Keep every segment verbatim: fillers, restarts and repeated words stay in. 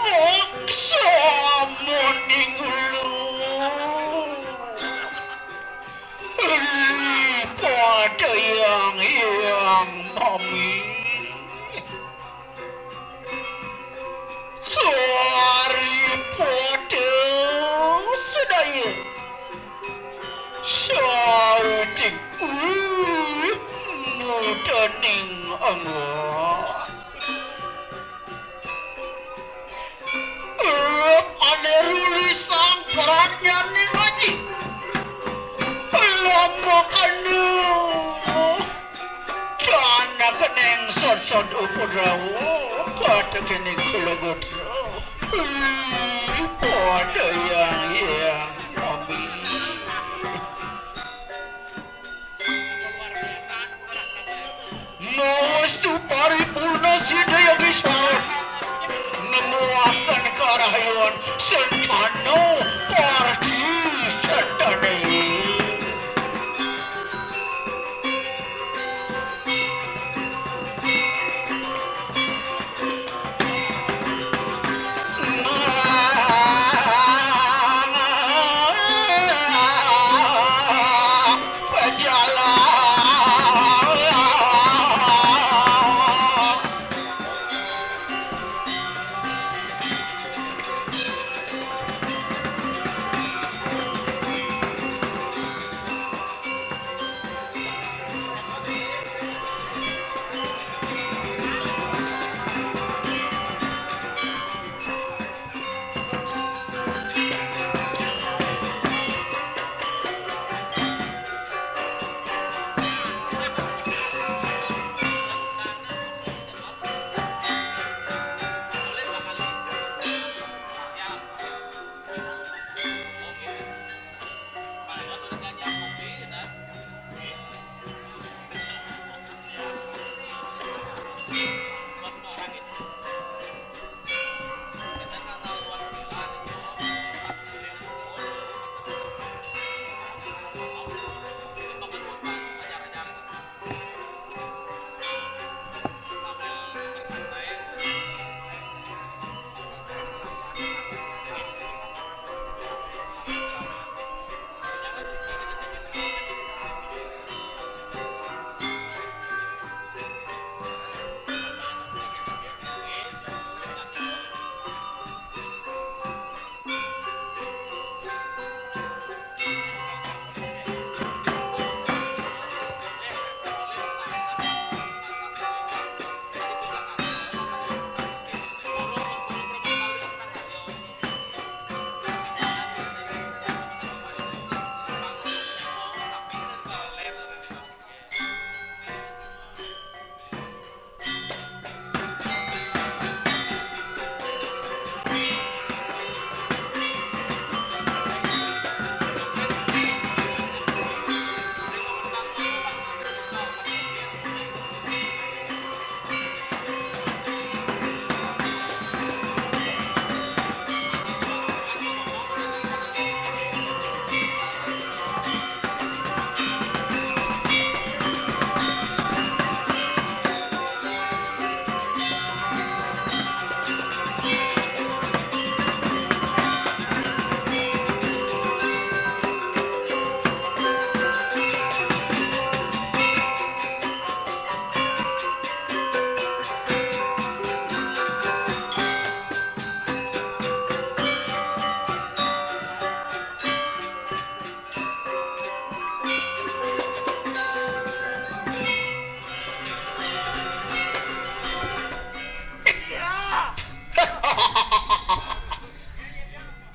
Wong samoning lu. Ri pada yang yang mami. Kari pada sedaya. Sauting, uh, mudaning angga. Rep ane ruli sang pradnyaning aji. Lamakana. Dana keneng sod-sod upadrawa, kata keneng kula gotra. Ih, pada yang, yang, mami. Mawastu paripurna sida Yagiswara. Nemuaken karahayuan sentana parti sentane.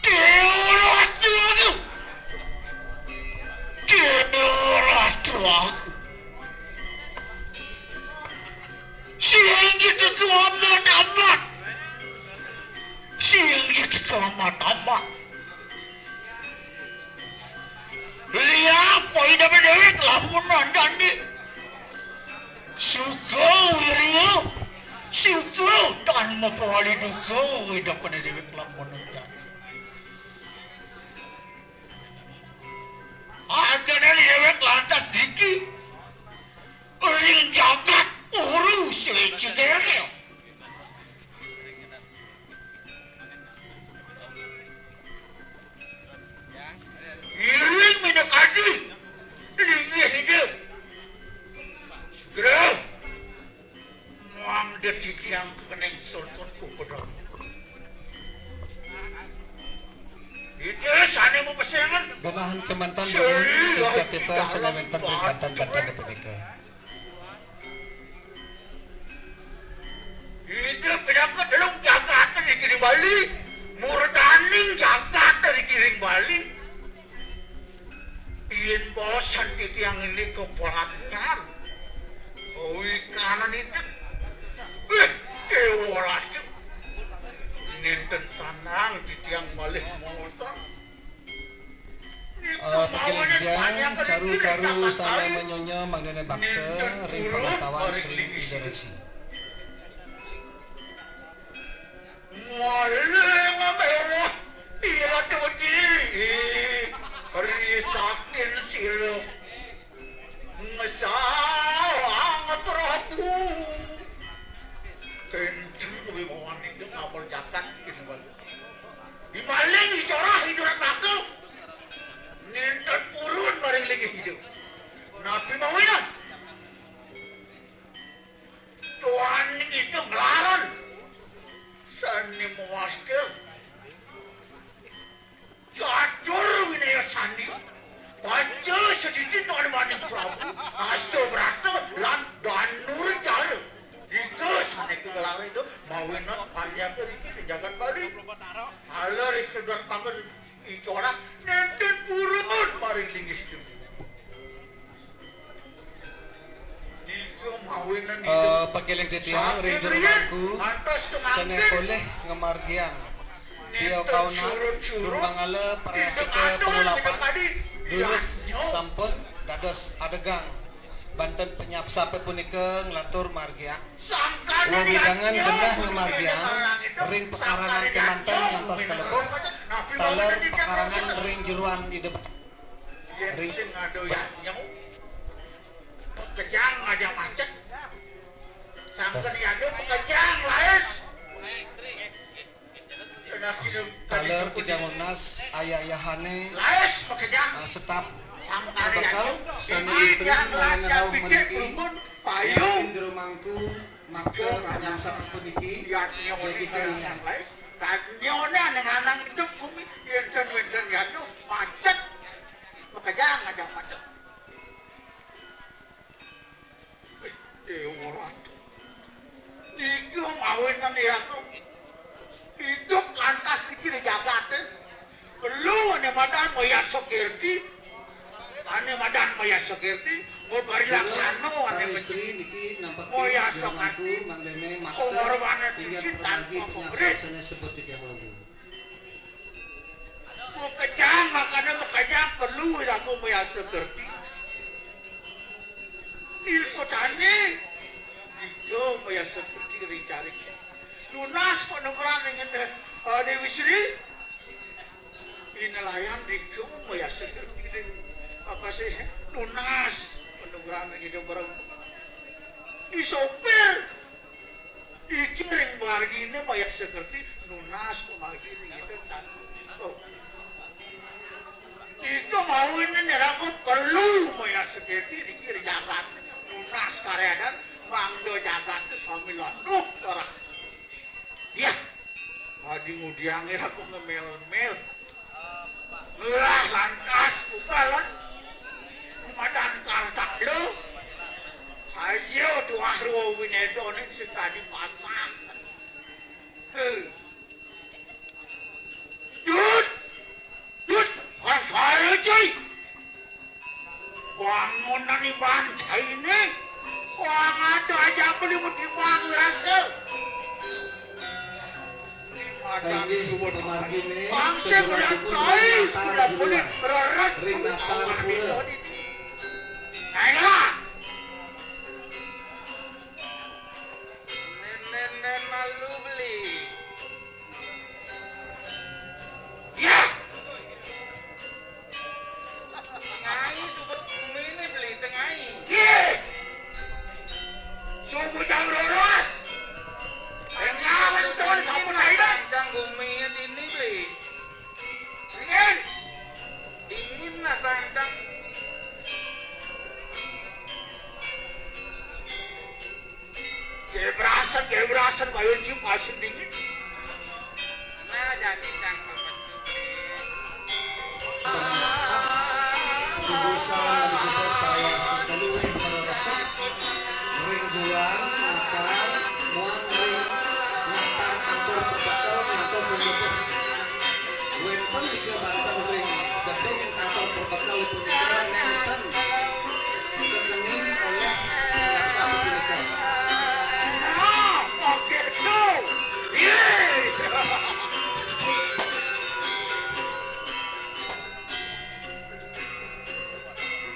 Dewa Ratu aku. Dewa Ratu aku. Sing dituku amat-amat. Sing dituku amat-amat. Liya, poida dewek lamun andane. Suka wirya. Suka tan mapawali duka, ida pene dewek lamun andane. Genahan kemanten dumun ing katita sane wenten ring banten-bantene punika. Ida pinaka delung jagate ring Bali, murdaning jagate ring Bali. Yen bosen titiang ini keperangan, wikanan itu. Eh, dewa ratu. Nenten sanang titiang malih mongosang. Eh, pakilinjang caru-caru sane manyonya mangdene bakta ring pangastawan ring Ida Resi. Maling mewah ila tuti ri saktin sila ngesawang Prabu. Kenceng wibawan itu ngapel jagat ini. Dimaling, dicorah, didurak bakal. Nenten purun maring linggih ida. Napi mawinan? Tuan itu nglawan. Sane mawasta. Catur winaya sandi. Panca sadidi nuan maning Prabu. Asta brata lan danur cara. Ika sane kagelawe itu mawinan panjake riki ring jagat Bali. Taler ri sedot pangger icorak nenten purun maring linggih. Nika mawinan Eh, pakiling titiang ring jero mangku sane polih ngamargiang Tio kaunan, tur mangala parasita pangulapan, durus sampun dados adegang. Banten panyapsape punika nglantur margiang. Wewidangan genah ngamargiang ring pekarangan kemanten ngantos kalebuh, taler pekarangan ring jeroan Ida Betara. Ring kejang aja macet. Sangken yadu pekejang laes. Taler titiang nunas ayah-ayahane, eh, setap bakal sane istri mawinan rauh mriki, ring jero mangku maka nyamsap puniki, jagi kelingan. Nyone ning anang idup bumi, yen ten wenten yadu macet. Pekejang aja macet. Dewa Ratu. Niki mawinan yatu. Idup lantas niki di jagate. Perlu ane madan mayasa kirti. Ane madan mayasa kirti. Mau parilaksana ane istri niki nampek mayasa kirti. Pengorbanan sisi tanpa pemberi. Sane sebut di Jawa. Makejang, makane makejang perlu iraga mayasa kerti. Ilmu tani, ida mayasa kerti ring carik. Nunas panugrahan ring Ida, eh, Dewi Sri. Inelayan ida mayasa kerti ring, apa sih, nunas panugrahan ring Ida Brahma. Isopir. Iki ring margine mayasa kerti nunas pamargi ring Ida Tan. Oh. Ika mawinan iraga perlu mayasa kerti niki ring jagat. Nunas karyadan mangda jagat sami landuh parah. Yah. Adi ngudiang iraga ngemel-mel. Lah lantas ukalan. Madan karta lho. Saya tuah ruh winedone sing tadi pasang. Heh. Dut. Dut. Pasal cuy. Wangunan iban saine. Wang ada aja beli mutimbang rasa. Inggih, pamargine, bangsa kejuruan kudu cai, nata kuda kulit, reret, ring nata pura. Ayolah. Nen, nen, nen, malu beli. Ya. Ngai subut gumine beli tengai. Ye. Subuh jam roros. Tengah menton sampun aida. Sancang gumi dini beli. Dingin. Dingin lah sancang. Gebrasen, gebrasen, bayun cium asin dingin. Nah, jadi cang pemesu. Wénten tiga banten ring gedung kantor perbekel pemikiran nénten kekening oleh ngarsa punika. Ah, oke, tuh. Iya.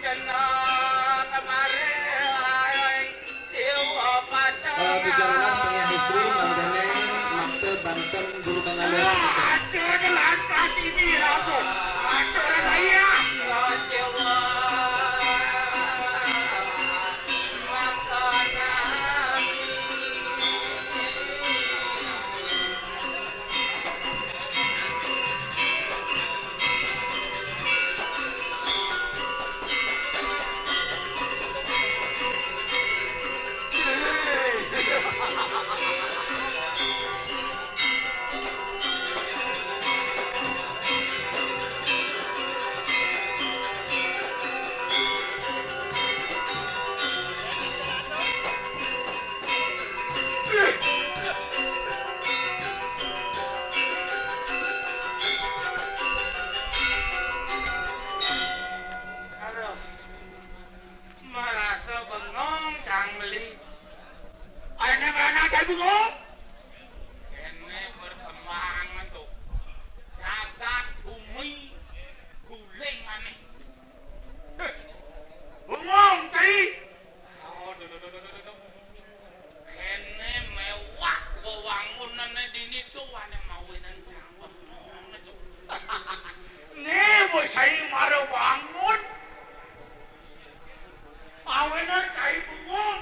Kena kemari, ai, siwa pateng. Eh, Bicara Mas, Tengah Istri, mangdané makta banten guru panggalih. Atur lantas ini, Rabu. Atur saya. Siwa. Aduh, merasa bengong cang beli. Ané mana ada bengong? Kéné berkembang tuh. Jagat bumi guling ané. Heh, bengong, Cai. Oh, duh, duh, duh, duh, duh, duh. Kéné méwah wewangunané dini tuh, ané mawinan cang bengong tuh. Né, bos, saya mara wangun. Awinan cai bengong.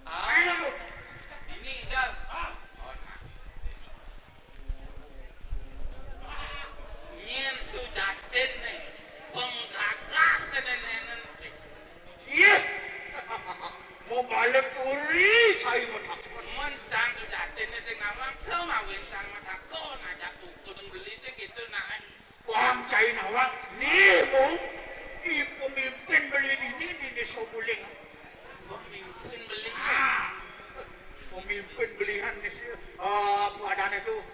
Ah, ayo, Bu. Ini, Jal. Ah. Oh, nah. Nyén sujatin né, penggagas né, né, né. Iya. Mau balik puri, saya mau takut. Mun cang sujatin né sing nawang, semawi cang mau takut, ajak tukun beli sing gitu, nah. Wang cai nawang, nih, Bu. I pemimpin beli ini di Desa Buling. Pemimpin beli. Ah, pemimpin belihan di si-, eh, apa adané tuh?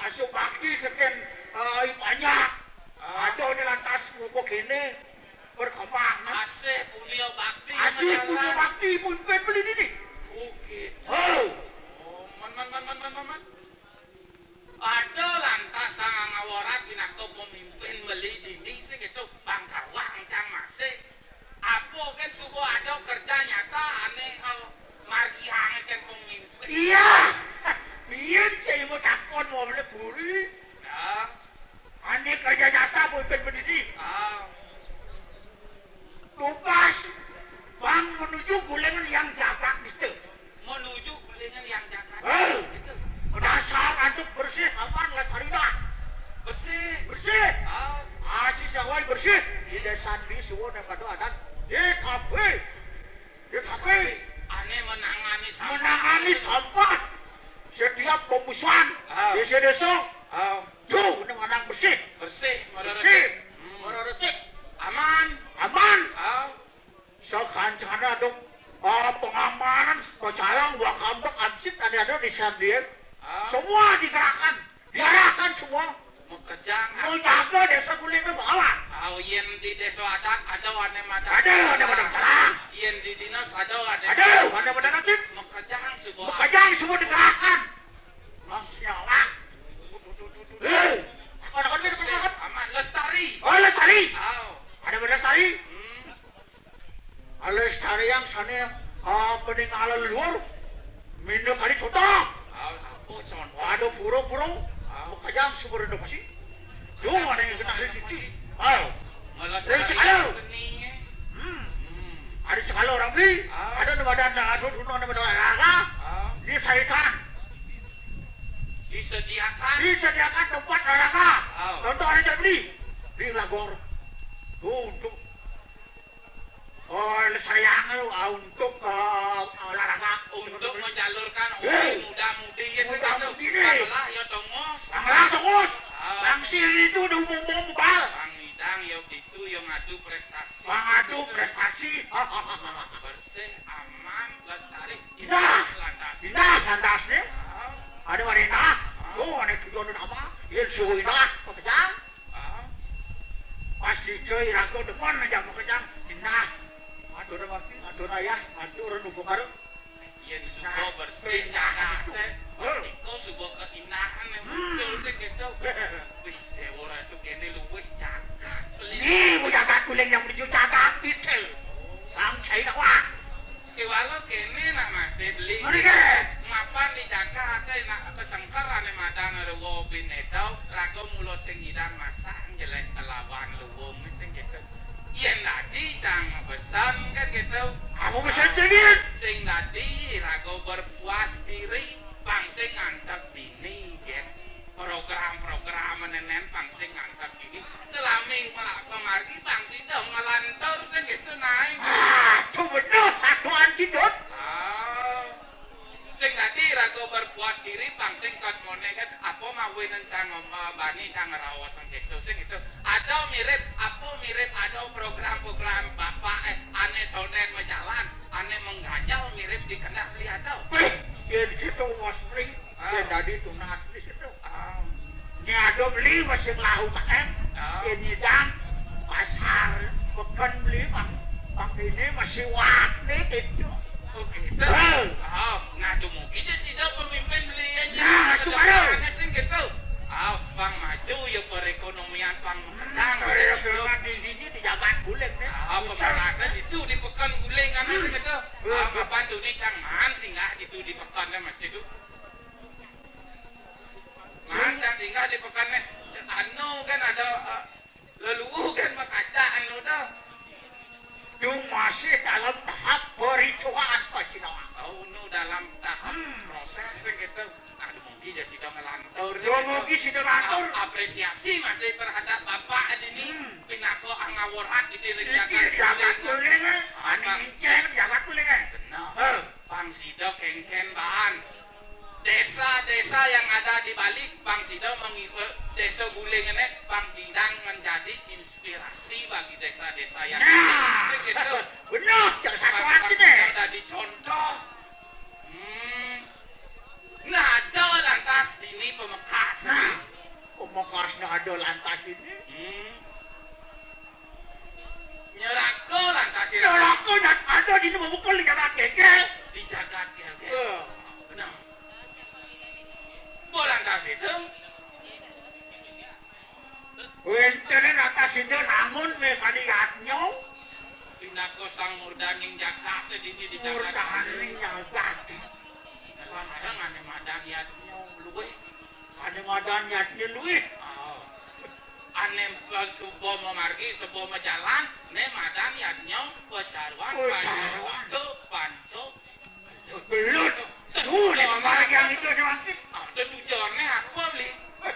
Asuh bakti tekén, eh, i panjak. Ah. Ada di lantas ngubuk ini berkembang, nah. Asih punya bakti. Asih punya bakti, pemimpin beli ini. Oh, gitu. Oh. Oh, man, man, man. Ada lantas sang ngawarat pinaka pemimpin beli dini sing itu bangkawang cang masih. Apa kan suba ada kerja nyata ané, eh, margihangaken pemimpin? Iya. Biyen cai mau takon mau beli buri. Ya. Ané kerja nyata pemimpin beli dini. Ah. Tugas bang menuju gulingan yang jagat gitu. Menuju gulingan yang jagat. Eh, gitu. Dasar antuk bersih aman lestari dah. Bersih. Bersih. Ah. Asis awal bersih. Di desa di suwon yang pada adat. Di kafe. Di kafe. Ané menangani sampah. Menangani sampah. Setiap pembusuan. Ah. Desa-desa. Ah. Duh, ini manang bersih. Bersih, mara bersih. Resik. Hmm. Mara resik. Aman. Aman. Ah. Sakancana dong, ah, pengamanan, pacalang, wakambek, ansip, ada-ada di Sandian. Ah. Semua digerakkan, diarahkan semua. Makejang. Menjaga desa guling itu bawah. Ah, yén di desa adat ada ané madan. Ada ané madan calang. Yén di dinas ada ané. Ada ané madan ansip. Makejang semua. Makejang semua digerakkan. Bang, siapa? Eh, apa namanya? Aman, lestari. Oh, lestari. Au. Ada bener lestari? Hmm. Lestari yang sana, ah, peninggalan luhur. Minda kali contoh. Au, apa contoh? Ada pura-pura. Au. Makanya sumber inovasi. Yo, ada yang kena hari suci. Au. Malah dari sekali. Seninya. Hmm. Hmm. Ada sekali orang beli. Ah. Ada nama dan ada sunnah nama dan olahraga. Ah. Disarikan. Disediakan. Disediakan tempat olahraga. Ah. Contoh ada yang beli. Di Lagor. Tuh, untuk, oh, sayang, ah, untuk, eh, olahraga. Untuk menyalurkan, eh, hobi muda-mudi, ya, muda-mudi nih. Panglah, ya, tongos. Panglah, tongos. Ah. Bang Siri itu udah umum-umum, Bal. Bang Midang, ya, gitu, ya, ngadu prestasi. Pangadu prestasi. Bersih, aman, lestari. Indah. Lantas. Indah, lantas nih. Ah. Ada marintah. Tuh, ada tujuan nama. Yén suhu indah, makejang. Ah. Pasti cuy, raga demen aja makejang. Indah. Atur mati, atur ayah, atur nunggu bareng. Yén suba bersih, nah, jagat itu. Téh. Pasti kok suba keindahan yang muncul sih gitu. Wih, Déwa Ratu kéné luwih jagat, Beli. Nih, jagat guling yang menuju jagat gitu. Bang, saya wah. Kéwala kéné nak masih, Beli. Ngeri, ké? Mapan di jagat, nak kesengker ané madan ruwa bin édau, raga mula sing ngidang masang jelék kelawan luwung sing gitu. Yén dadi cang mabesen kan gitu. Aku mesen sing dadi raga berpuas diri, pang sing nganteg dini, yén program-program nénén pang sing nganteg dini. Selami malak pamargi pang sida nglantur sing gitu naé. Ah, tuh bener, satuan sidut. Ah. Sing dadi raga berpuas diri, pang sing kotmoné kan, apa mawinan cang ngomong, bani cang ngraos sing gitu, sing gitu. Ada mirip, apa mirip ada program-program bapak, eh, ané tondén majalan, ané mengganjal mirip di kendak beli ada. Wih, yén gitu, Mas Pring. Ah. Yén dadi tunas di situ. Ah. Nya ada beli masih lahu K M. Ah. Ini dan pasar pekan beli, Bang. Bang ini masih wak nih gitu. Oh, gitu. Heh. Ah, nah, dumugi ja sida pemimpin beli aja. Nah, itu baru. Sing gitu. Ah, pang maju ya perekonomian pang makejang. Hmm, perekonomian di sini di jagat guling nih. Ah, pemekasan itu di pekan guling kan gitu. Hmm. Ah, kapan tuh nih cang maan singgah gitu di pekan kan masih tuh. Maan cang singgah di pekan nih. Anu kan ada, eh, leluhur kan makaca anu dah. Itu masih dalam tahap perhitungan, Pak Cina. Oh, nu dalam tahap proses gitu. Aduh, mungkin ya sida ngelantur. Yo, mungkin sida ngelantur. Ap-, apresiasi masih terhadap Bapak ini. Hmm. Pinaka angaworat di Iki jagat jagat kuling. Kuling, eh. Ané incén jagat kuling, eh. Benar. Heh. Pang sida kéngkén baan. Desa-desa yang ada di Bali, pang sida mengi-, eh, desa guling ini pang sidang menjadi inspirasi bagi desa-desa yang lain. Nah, sing gitu. Bener, cara satu hati deh. Pang sida dadi contoh. Hmm. Nah, ada lantas dini pemekas. Nah, pemekasnya ada lantas ini. Hmm. Nyeraka lantas ini. Nyeraka nyak ada dini memukul di jagat gégél. Di jagat gégél. Eh. Benar. Bo lantas itu. Wénten rata sida nangun wé kali yadnya. Pinaka sang murdaning jagat dini di jagat. Murdaning jagat. Wah, arang ané madan yadnya luwih. Ané madan yadnya luwih. Oh. Ané, eh, suba mamargi, suba majalan, né madan yadnya pacaruan, pacaruan. Panca satu, panca Gelut. Duh, nek kemarin yang itu sing mangkit. Ah, tetujoné apa, Bli? Eh,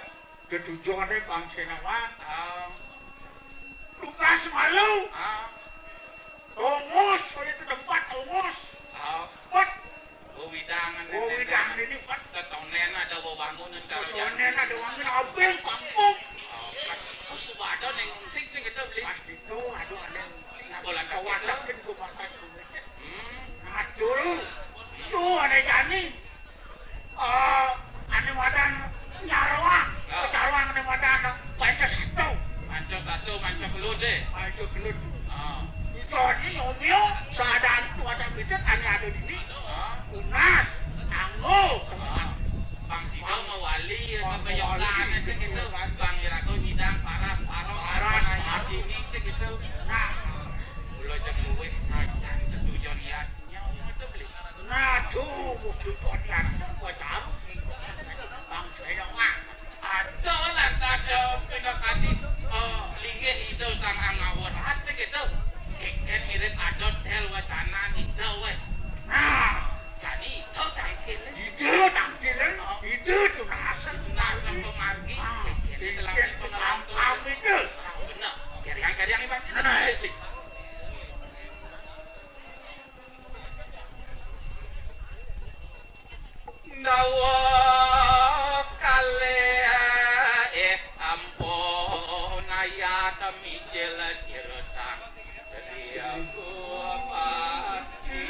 tetujoné bangsa nawang. Ah. Lukas malu. Ah. Ongus, kaya itu tempat ongus. Ah. Pet. Wewidangan. Wewidangan ini pet. Setonen ada wewangunan cara. Setonen ada wewangunan, abeng kampung. Ah, pas itu suba ada neng sing sing kita, Bli. Pas itu, aduh, ada. Nah, bola kasih itu. Kawadak itu. Hmm. Aduh. Tuh, ada jani. Eh, anu madan nyaroang. Ya. Nyaroang anu madan panca satu. Panca satu, panca kelut deh. Panca kelut. Ah. Itu ini omio, sadar itu ada pitet, anu ada dini. Ah. Tunas, anggo. Ah. Bang Sido mawali, mawali, kebeyokan, sing gitu. Bang Irato nyidang, paras, paros, paras, apa nanya paros. Ini, sing gitu. Nah. Mula jeng luwih sajan tetujon yadnya, ngono to, Bli. Nah, tuh, tujuan yadnya gua tahu nih. Bang Joyo, ah. Ada lantas, eh, pinakadi, eh, linggih Ida Sang Angawa Rahat sing gitu. Kéngkén mirip ada del wacana Ida, wéh. Nah, jani Ida tangkilé. Ida tangkilé, Ida tunasan. Tunasan pemargi, ah, kéngkén selami kéngkén pengelantur. Am-am itu. Bener. Keriang-keriang ibarat itu. Nah. Ndawa kalih, eh, sampun ayat mijil sira sang sedia bupati.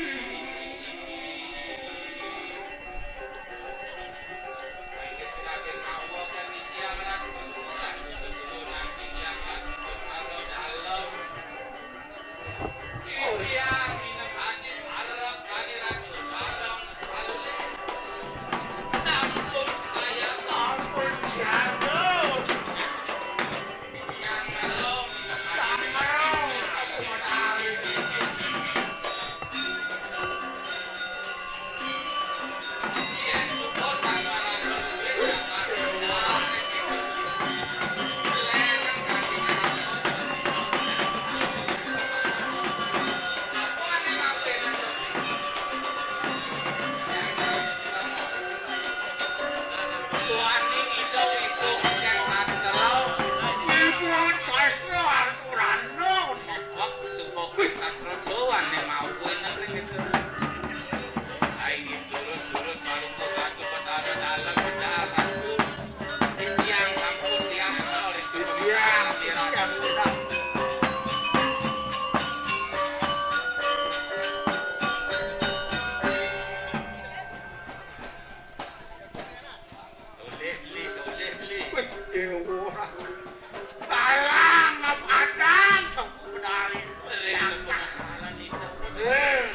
Dewa. Barang apa adang sapa menawi. Ring sepengalan itu. Eh.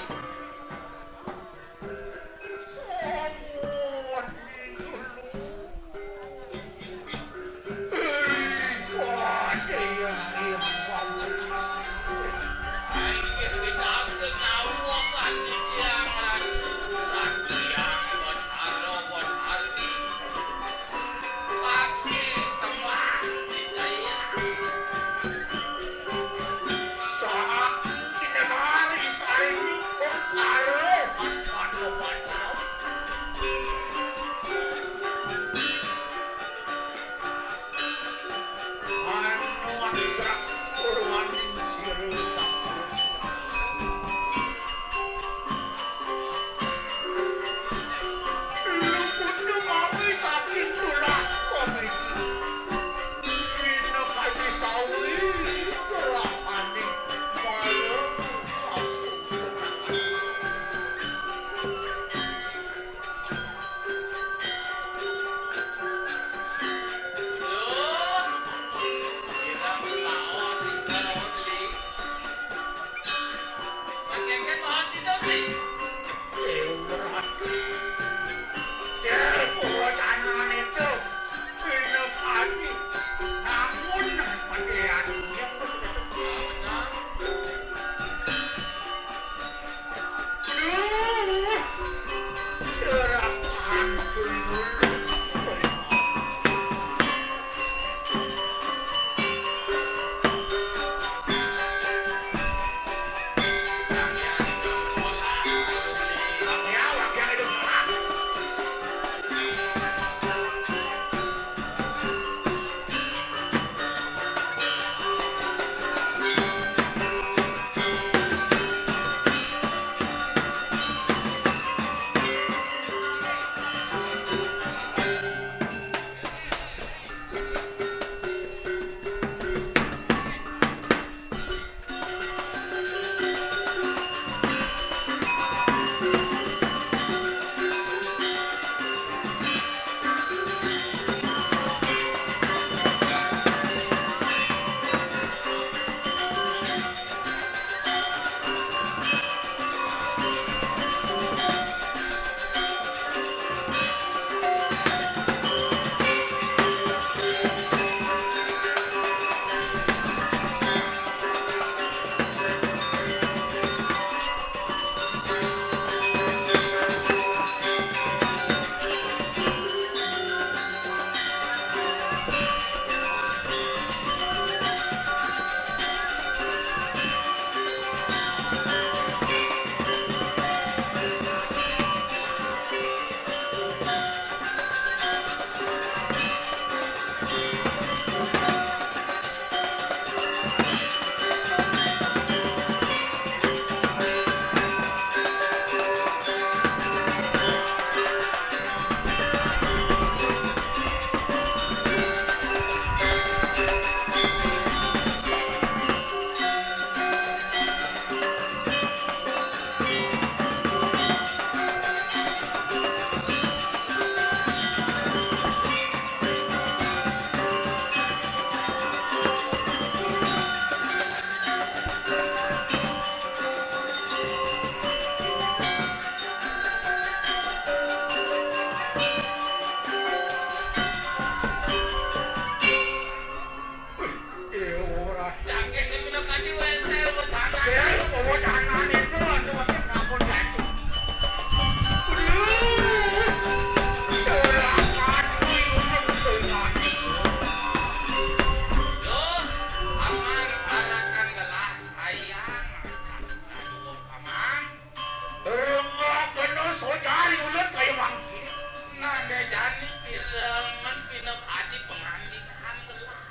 Rengga kena sojar ulut kaya mangkin. Nada jani piremen pinekadi pengandikan gelah.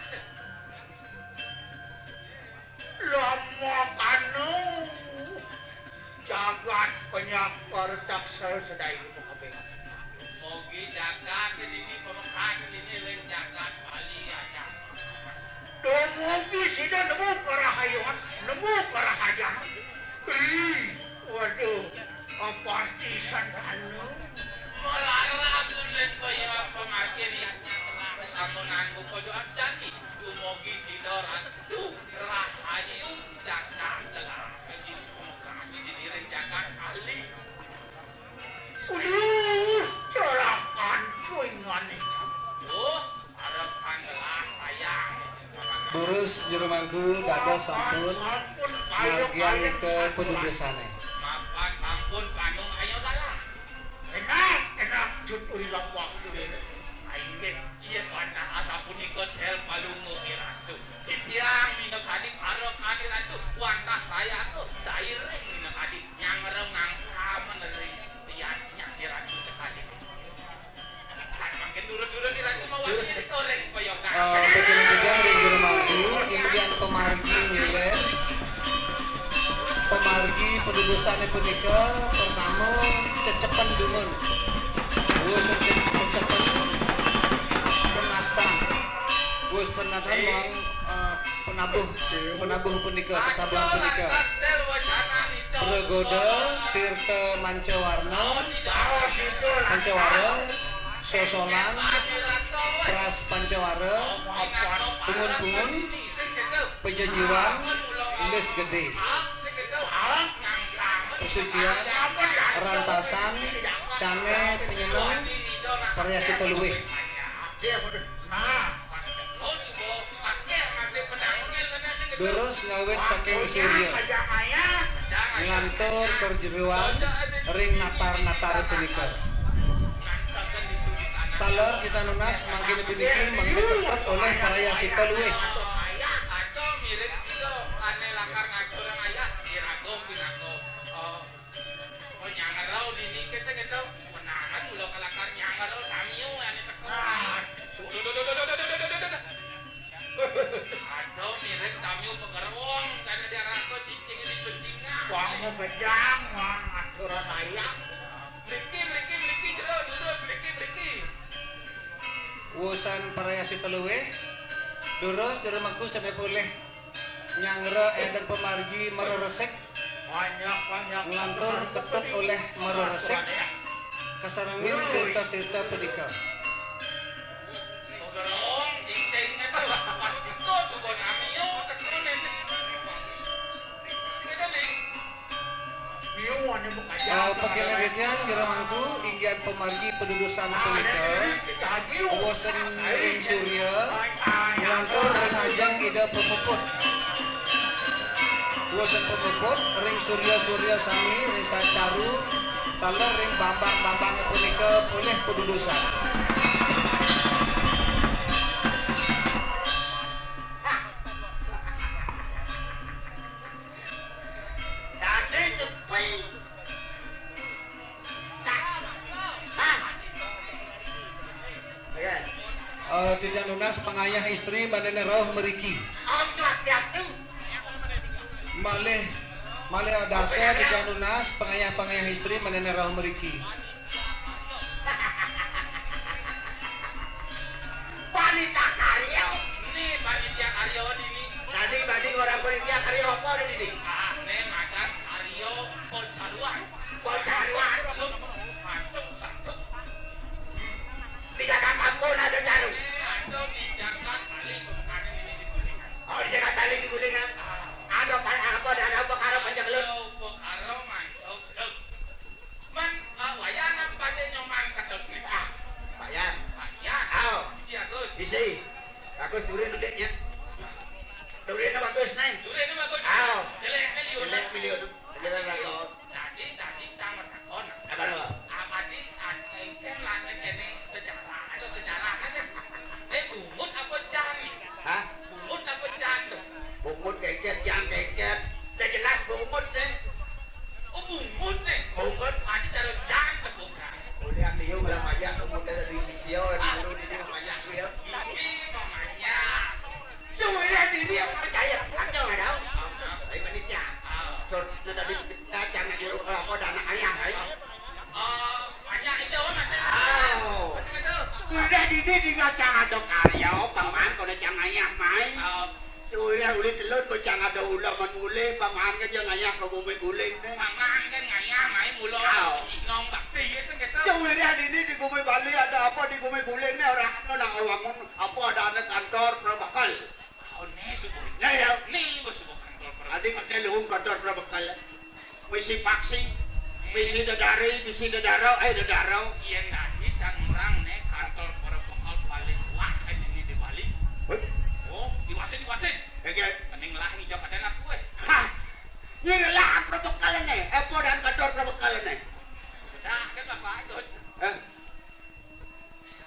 Lama kanu jagat penyakar taksel sedai itu kabeh. Mogi jagat ini pemekas ini ring jagat Bali aja. Dumugi sida nemu karahayan, nemu karahayan. Ih, waduh, apa arti sandana? Melara pun len kaya pamargin ya. Amun Nganggo pojokan jani, dumugi sida restu rahayu jagat telah. Kasih diniring jagat ahli. Uduh, celakan kuingane. Duh, arepan telah sayang. Durus jero mangku dados sampun margiang ke pedudusane. Mapan sampun panung ayo dalah. Enak, enak, juturi lakuak dulu. Aing ge, iya wantah asapunika tel palungguh Iratu. Titiang minakadi para kali Ratu, wantah saya aku sairing minakadi nyangera ngangkamen ring lian nyang Iratu sekadi. Sané mangkin durus-durus Iratu mawali dikoreng payokan. Eh, betul juga ring jero mangku, inggian pamargi milih. Pamargi pedudusane punika pertama cecepen dumun. Wus cecepen penastan. Wus penastan wong, eh, penabuh, penabuh punika, tetabuhan punika. Bregoda, Tirta Mancawarna, Pancawara, Sosonan, Pras Pancawara, Pungun-pungun, Pejajiwan, Lis Gede, Pesucian, Rantasan, Cane, Penyeneng, Parayasita Luwih. Durus ngawit saking Surya, nglantur ka jeroan ring natar-natar punika. Taler titiang nunas mangkin puniki mangda ketut olih Parayasita Luwih. Oh, nyangero dini kéto, kéto. Menahan mula kalakar nyangero samiu ané teka. Ah, duh, duh, duh. Aduh, mirip samiu pagerong, karena dia rasa cicing di becingan. Wah, mau bejang, wah, aturan ayam. Mriki, mriki, mriki, jero, durus, mriki, mriki. Wusan Parayasita Luwih, durus, jero mangku sané polih. Nyangera enten pamargi mareresik. Nglantur ketut olih mareresik. Kasarengin tirta-tirta punika. Eh, pakilah titiang jero mangku, inggian pamargi pedudusan punika, wusan ring Surya, nglantur ring ajeng Ida Pamuput. Wusan Pamuput, ring Surya-Surya sami, ring Sacaru, taler ring Bambang-Bambangé punika polih pedudusan. Dadi sepi. Eh, titiang nunas pangayah istri mandené rauh mriki. Malih, malih adasa titiang nunas pangayah-pangayah istri mandené rauh mriki. Panitia karya. Né panitia karya dini. Tadi badi orang panitia karya apa ada dini? Ah, né madan karya Poncaruan. Poncaruan. Mancung satu. Di Jakarta pun ada jarum. Né ada di Jakarta, paling bukan ini di Kuningan. Oh, di Jakarta paling di Kuningan. Ah. Ada apa, apa, ada apa, karo panjang lu? Ada apa, karo mancung lu? Man, ah, wayan apa deh nyoman ketut nih? Ah, Pak Yan. Pak Yan. Aw. Isi Agus. Isi. Bagus, durin gedenya. Durinnya bagus, Neng. Durinnya bagus. Aw. Jeleknya liur. Jelek miliun. Jelek lagi. Tadi, tadi cang bertakon. Apa, apa? Apa di, kan lagi kene sejarah atau sejarah aja. Eh, bungut apa jang nih? Hah? Bungut apa jang tuh? Bungut keket, jang keket. Udah jelas bungut deh. Oh, bungut deh. Bungut. Tadi cara jang tuh bukan. Udah, liu lah banyak bungut dari Indonesia, di dulu di rumah banyak dia. Ini mamanya. Sudah di dia percaya, kacau nggak tahu. Tapi panitia. Sudah tadi kita jangan di rumah, apa ada anak ayah, kan? Oh, banyak itu, Mas. Oh. Sudah di dia tinggal jangan ada karya, paman, kalau jangan ayah, mai. Oh. Suwirah uli telun, kok cang ada ula man mulih, paman kan yang ngayah ke bumi guling deh. Paman kan ngayah main mula. Aw. Nyinong bak Iya, sing kéto. Ya, wiréh dini di Bumi Bali ada apa di Bumi Guling né ora ana nang wangun apa adané kantor Perbekel. Oh, né subuh. Nah, ya. Né wis subuh kantor Perbekel. Adi ngerti lho kantor Perbekel. Misi paksi, misi dedari, misi dedaro, eh dedaro. Yén dadi can urang né kantor Perbekel paling wah dini di Bali. Hoi. Oh, diwasin, diwasin. Oke. Mending lah ijo kadén aku, eh. Hah. Nyirilah Perbekel né, apa dan kantor Perbekel né. Dah, ada apa, Gus? Eh.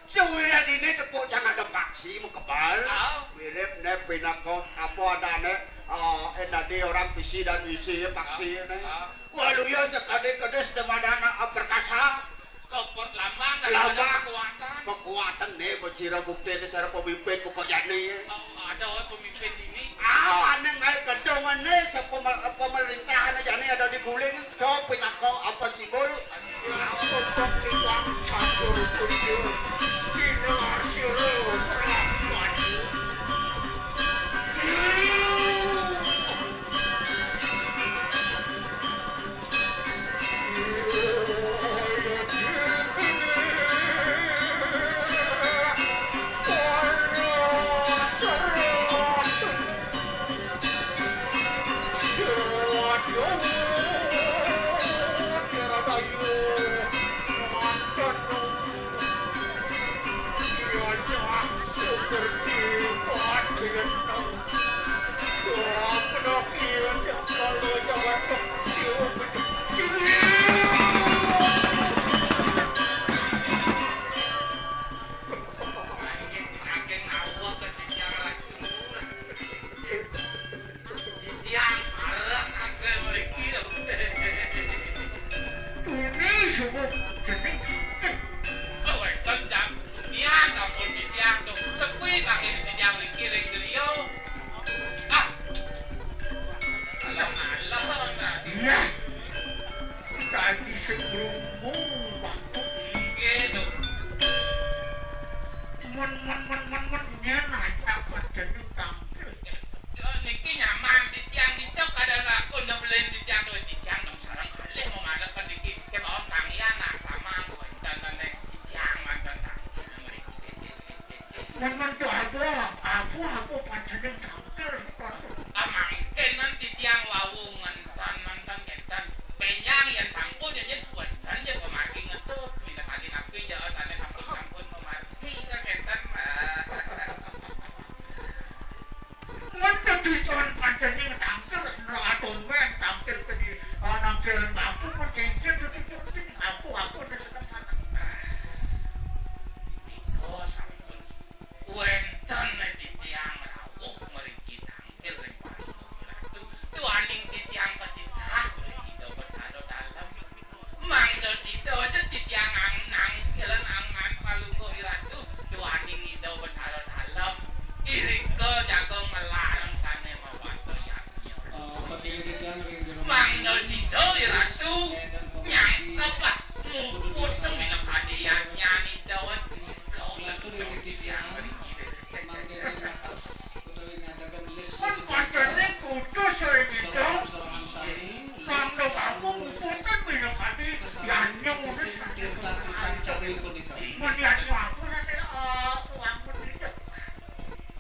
Sawiré dini tepuk can ada paksi mekebal. Ah. Mirip né pinaka apa adané, eh, eh, dadi orang visi dan misi paksi né. Ah. Waluya sekadi-kadi sedemadan, eh, perkasa. Kepet lambang daripada lambang kekuatan. Kekuatan né bejira bukti secara pemimpin pokok jani. Oh, ada orang pemimpin ini. Ah, aneh ae gedung né sepemerintahan jani ada di Guling. Coba pinaka apa simbol? Titiang arep angkel mriki lho. Dene sapa jeneng? Oh, wénten, Jang. Titiang sampun titiang tuh. Sepi kangge titiang mriki ring griya. Ah. Alang-alang tadi. Iya. Tadi sing ngrunggu, Pak. Nggih, tuh. Men, men, men, men, men, nyen aja apa jeneng tampil. Ya, niki nyaman titiang niki kada laku nebelin titiang tuh titiang nem sareng kalih memaleken niki kemawon tangkian nak sama wonten neng titiang manten tangkian mriki. Men, men, tuh apa, apa, apa panjenengan tampil, Pak? Ah, mangkin men titiang wau ngenten, manten ngenten. Benjang yen sampun yen wonten yen pemargi ngetut, minakadi napi ya sané sampun, sampun pemargi kan ngenten. Wonten tujuan panjenengan tampil, semerawat tumben tampil tadi, eh, nangkil mampu, mengkengkil, tutup, tutup, aku, aku, ada sedang matang. Nika sampun wénten titiang rawuh mriki tangkil ring Parung Ratu. Duaning titiang patitah oleh Ida Betara Dalem. Mangda sida aja titiang ang-, nangkilen angan palungguh Ratu. Duaning Ida Betara Dalem. Irika jaga ngelarang sané mawasta yadnya. Mangda sida, Ratu, nyangkep lah muput minakadi yadnya Ida. Kau lagi titiang. Mangda atas utawi ngadakan list. Kan pancene putus oleh kita. Mangda aku muput kan minakadi yadnya. Tirta-tirta cawi punika. Mun yadnya aku nanti, eh, aku ampun itu.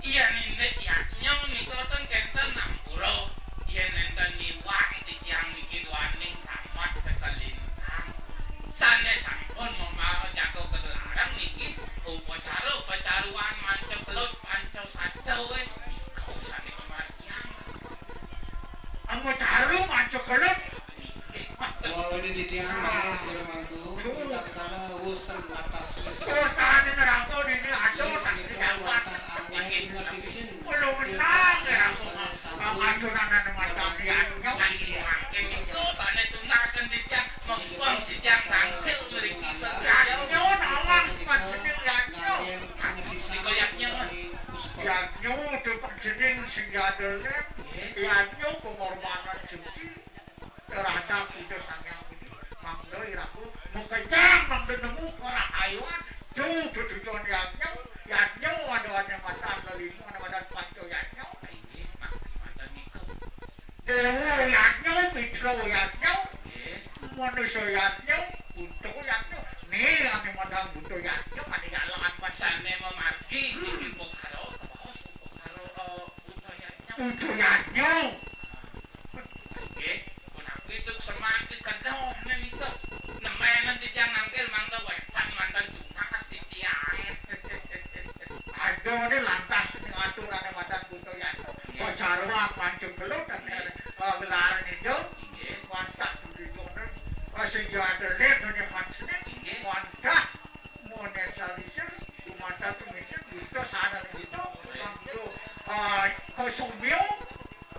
Yen indik yadnya nika ten kenten nampura, yen nenten niwang titiang niki duaning tamat kekalintang. Sané sampun memajaga kegelarang niki upacara-upacaruan manca kelut panca sadda wé nika sané pamargiang. Upacara manca kelut. Wah, ini titiang malih jero mangku. Tatkala wusan atas wis. Kotane neraka dene aduh, tak dapat. Wis nika wantah angin ngetisin. Kulo menang neraka. Aduh, anak matane anyong. Ini kotane tunas kan titiang. Mengkon titiang tangkil mriki. Yadnya nawang panjenengan yadnya. Ngetisin. Nika yadnya. Yadnya udah panjenengan sing yadel. Yadnya pengorbanan suci. Terhadap Ida Sang Hyang Widhi, mangda iraku makejang, mangda nemu karahayuan, ju duduyan yadnya, yadnya ada-ada matan lelima, ada-ada panca yadnya. Inggih, mangkin matan niku. Dewa yadnya, Mitra yadnya, nggih. Manusa yadnya, Buta yadnya. Ane madan Buto Yanyo, ane jalan pas. Sane mamargi, hmm, niki Bokaro, kabaos Bokaro, eh, Buto Yanyo. Buto Yanyo. Nggih, punapi suksemaning kedone nika. Nemenan titiang nangkil mangda wénten manten tunas titiang. Aduh, ini lantas ini aturane madan Buto Yanyo. Nggih. Pacaruan pancung belut, nggih, eh, gelar niku. Nggih. Mantap, Buto Yanyo. Pas sing jadelek, nyonya pancene. Nggih. Mantap. Monésalisir, gumatar tumitir, buta sadar buta, sambil, ah, kesumio.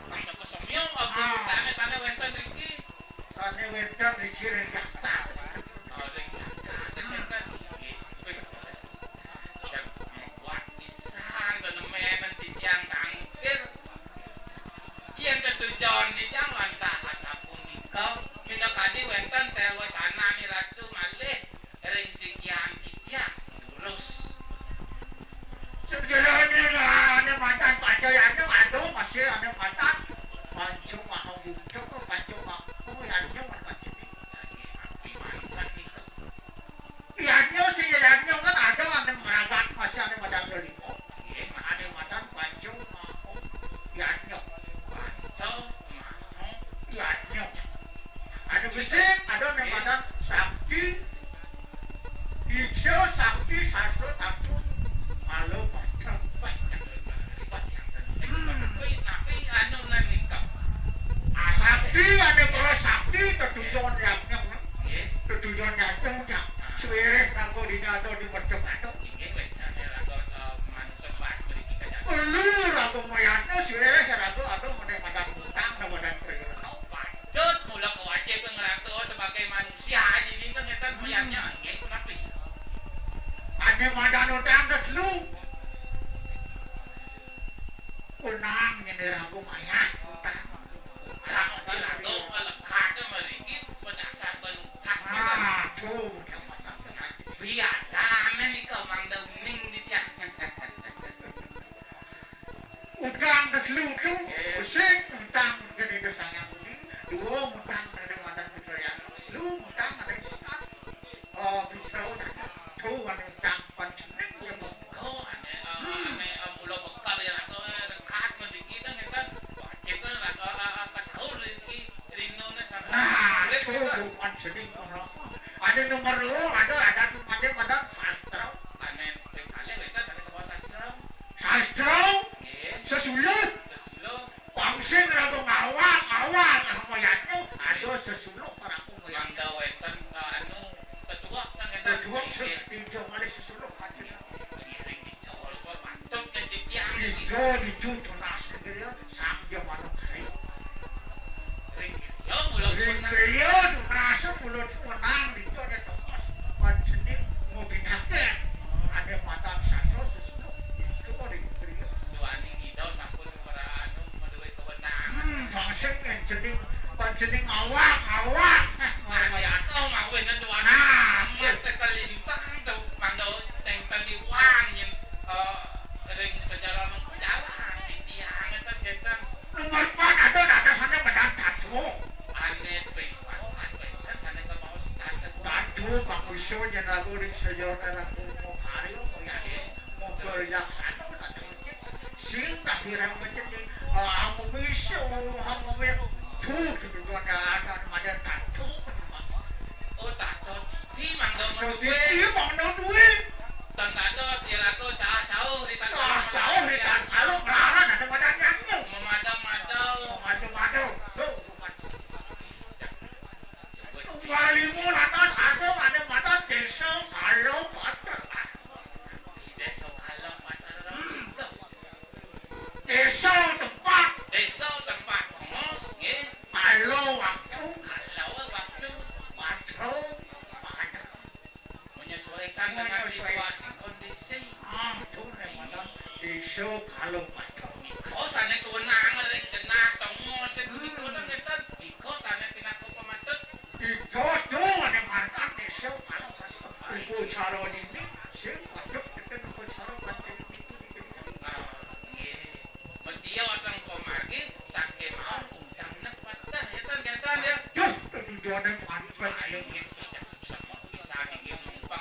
Ada kesumio, ah, gugurane sane wénten riki. Sane wénten riki ring jagat. Oh, ring jagat, ring jagat. Nggih. Wih, jan kuat pisan, nemenan titiang tangkil. Yen tetujon titiang wantah asapunika, minakadi wénten tewacana Ni Ratu malih ring sikian titiang durus. Sejerone ane mantan panca yanyo, aduh, masih ane mantan panca maha bucuk, panca maha yanyo, mantan cipik. Lagi api mantan nika. Yanyo, si yanyo kan ada ane meragat, masih ane mantan kelima. Nggih, ane mantan panca maha yanyo. Panca maha yanyo. Ada besi, ada ane mantan sakti. Diksha sakti sastra takut. Malu panca. Wah, hebat yang tentu. Hmm. Tapi, tapi anu nika. Sakti, ane para sakti, tetujon yanyo. Nggih. Tetujon yanyo. Suwireh kanggo dina atau di mercep atau. Inggih, wénten raga, eh, manusa pas mriki kajati. Perlu raga mayatna, suwireh raga atau menek madan utang, madan priyana. Patut mula kawajib ngratu sebagai manusia, niki kan ngeten mayatnya, nggih, punapi? Ane madan utang tetelu. Unang ngene raga mayat utang. Utang di raga, lekate mriki pedasar ben utang. Ah, tuh. Piadane nika mangda uning titiang. Utang tetelu tu, sing utang kene Ida Sang Hyang Widhi, dua utang kene madan Putra Yang, telu utang kene utang. Oh, Putra Yang, tu ane utang pancening ya, Bu. Ko ane, eh, ane, eh, mula bekal ya, Ratu, eh, rekat mendiki dah, ngeten. Wajib kan, Ratu, eh, eh, ketaur iki. Nah, itu bukan jenis pengelola. Ada nomor loro, ada, ada, ada, ada sastra. Ane ping kalih wénten ane kebawah sastra. Sastra? Nggih. Sesuluh. Sesuluh. Pangsing raga ngawang, ngawang, apa yatno? Ada sesuluh para pembayang. Mangda wénten, eh, anu, ketua kan ngeten. Ketua. Nggih. Sesuluh, ada. Ngiring Nika dicu tunas negeri Sang Jamanukari. Ring griya mula ring griya tunas kula menang nika ada tongos pancening ngobinake. Ada matan sastra sesudah itu ring griya. Duaning Ida sampun para anu maduwe kewenangan. Hmm, bangsa pancening, pancening awak, awak. Nah, ya, oh, ngawin tuan. Nah, iya. Mate kalimpang tuh, mangga teng taliwang yen, eh, ring sejarah mengko jalan titiang ngeten, ngeten. Nomor empat ada, ada sana badan tato. Ane ping empat, ane ping empat sana ke mau tato. Tato, Pak Musuh, yen aku ring sejarah aku mau karyo, ya, ya. Moga yaksana, sing tak bilang macam ni, ah, aku miso, aku miso. Tuh, gitu, ada, ada, ada tato. Oh, tato titi, mangga menuwe. Titi, mangga menuwe. Tan tato, sira ko cah cauh di tato. Cah cauh di tato, kalau melarang ada pada nyamuk. Memadau-madau. Memadau-madau. Tuh, bukan. Nomor lima lantas ada, ada pada desa kalau pada. Desa Kala Mataram. Desa tempat. Desa tempat. Tongos, nggih. Kala waktu. Kala waktu. Mataram. Mataram. Menyesuaikan dengan situasi kondisi. Ah, betul, ya, Madam. Desa Kala Mataram. Nika sane kewenangan ring genah tongos sing punika ngeten. Nika sane pinaka pamatut. Ida tu ane mantan desa kalau upacara niki sing wajib teken upacara pancing. Ah, nggih. Media sengko margi sangke mawon undang nek patah ya tan ya tan ya. Duh, tujuane pancing. Ayo nggih, sejak sukses mau bisa niki mumpung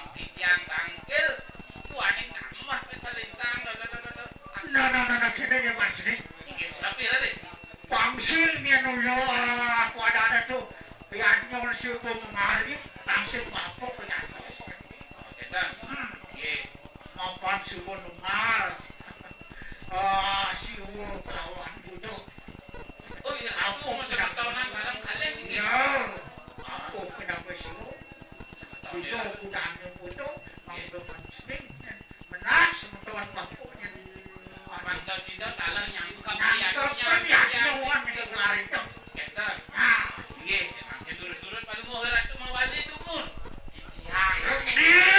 Nah, nah, nah, nah, kéné ya, Mas, né. Inggih, tapi leres. Wangsul mien ulo, ah, aku ada-ada to. Pianyol si Bung Mari, langsung mapuk pianyol. Oh, kénten. Hmm. Nggih. Mapan suwun Umar. Ah, siwuh kelawan butuh. Oh iya, aku mau sebentar nang sarang kalian ini. Ya, aku kenapa siwuh? Sebentar. Butuh, ya. Kudanya butuh, mangga pancing. Menang semeton mapuk nyen. Mangga sida taler nyangkep. Nyangkep ya, nyuwun sing lari tem. Kénten. Nah. Nggih, mangke turut-turut panuwun Ratu Mawali dumun. Cicihan. Nggih.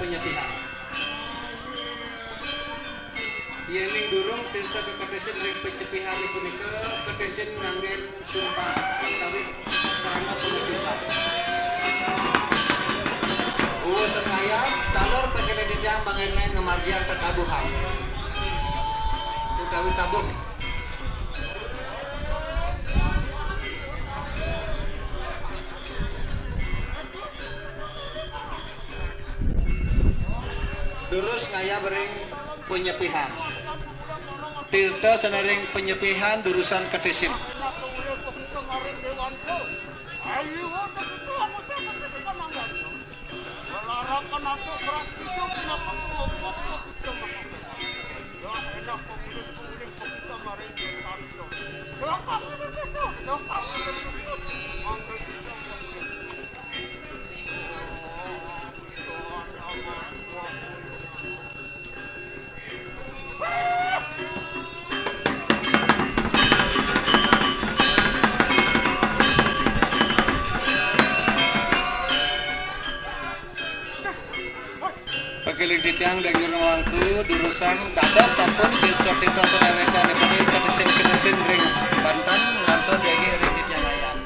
Penyepihan. Yéning durung tirta keketisin ring penyepihan punika, ketisin nganggén sumpah utawi sarana pengetisan. Uwuh sengayan, taler pakeling titiang manggihin ngamargiang tetabuhan utawi tabuh. Durus ngayab ring penyepihan. Tirta sané ring penyepihan durusan ketisin. Pakeling titiang Dang Juru Mangku, durusang dados sampun tirta-tirta sané wénten ipun ketisin-ketisin ring banten, ngantos jagi ring titiang ayam.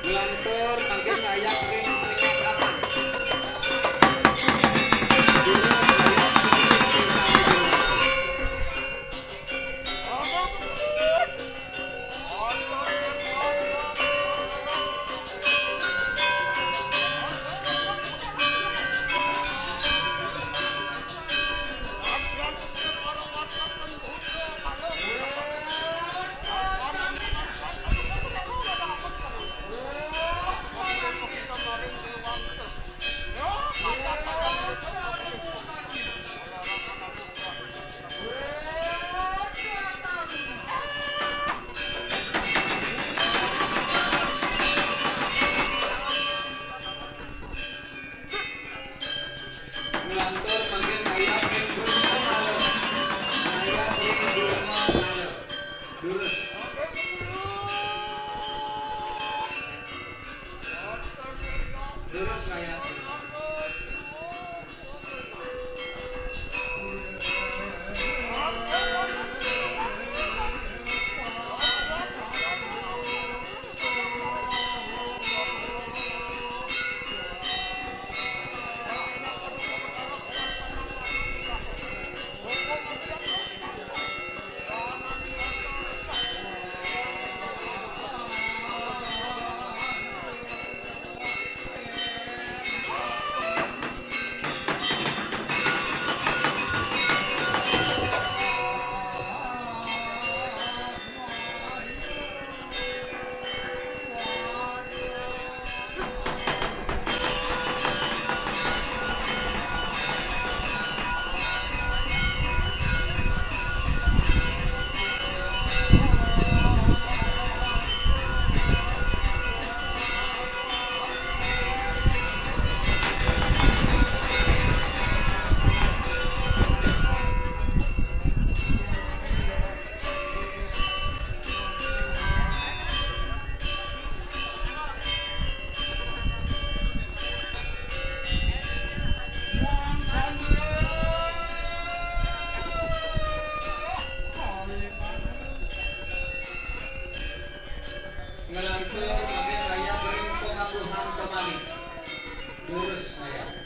Nglantur mangkin ngayab ring panyakapan. Nglantur mangkin ngayab ring durma ngalem. Ngayab ring durma ngalem. Durus. Durus ngayab. Terus, nah ya.